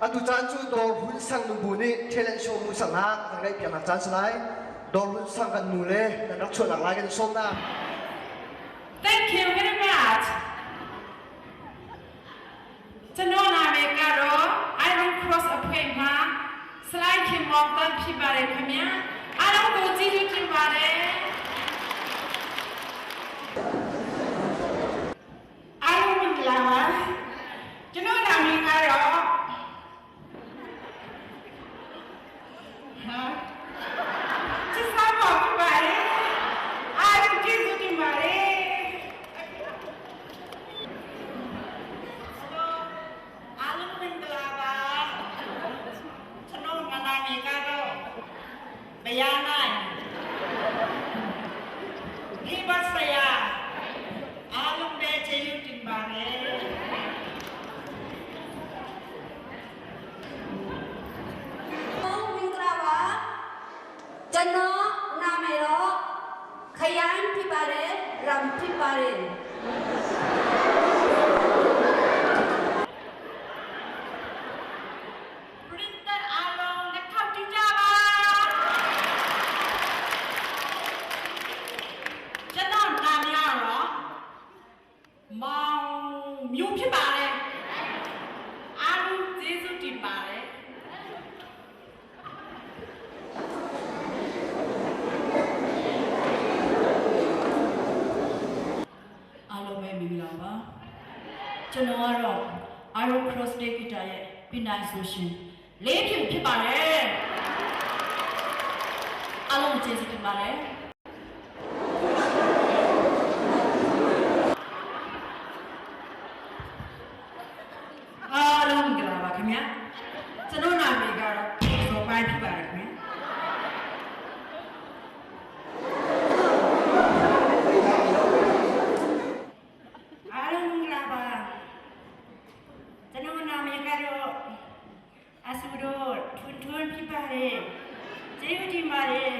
Atu caan cu Dawr Hun Sang nubu nih talent show hmuhsaknak kan ngeih piaknak caan si lai. Dawr Hun Sang kan nu le nan rak chuahnak lai kan i sawm hna. Thank you very much. ကျွန်တော်နာမည်ကတော့ Iron Cross အဖွဲ့မှစလိုက်ခင်မောင်တန်းဖြစ်ပါတယ်ခင်ဗျာအားလုံးကိုကျေးဇူးတင်ပါတယ် အားလုံးမင်္ဂလာပါကျွန်တော်နာမည်ကတော့ဟာချစ်စားပါဖြစ်ပါတယ်အားလုံးကျေးဇူးတင်ပါတယ် အားလုံးမင်္ဂလာပါကျွန်တော်နာမည်ကတော့မရနိုင်ဒီဘဆရာအားလုံးပဲကျေးဇူးတင်ပါတယ် မင်္ဂလာပါကျွန်တော်နာမည်တော့ခရိုင်ဖြစ်ပါတယ်ရမ်ဖြစ်ပါတယ် Printer အားလုံးလက်ထောက်ကြည့်ကြပါကျွန်တော်နာမည်ကတော့မောင်မျိုးဖြစ်ပါတယ်အားလုံးကျေးဇူးတင်ပါတယ် အားလုံးပဲမင်္ဂလာပါကျွန်တော်ကတော့ Iron Cross Day Guitar ရဲ့ပင်နိုင်ဆိုရှင်လေးဖြူဖြစ်ပါတယ်အားလုံးကိုကျေးဇူးတင်ပါတယ် အားလုံးမင်္ဂလာပါခင်ဗျာကျွန်တော်နာမည်ကတော့ဇော်ပိုင်းဖြစ်ပါတယ်ခင်ဗျာအားလုံးမင်္ဂလာပါကျွန်တော်နာမည်ကတော့အဆူတို့ထွန်းထွန်းဖြစ်ပါတယ်ကျေးဇူးတင်ပါတယ်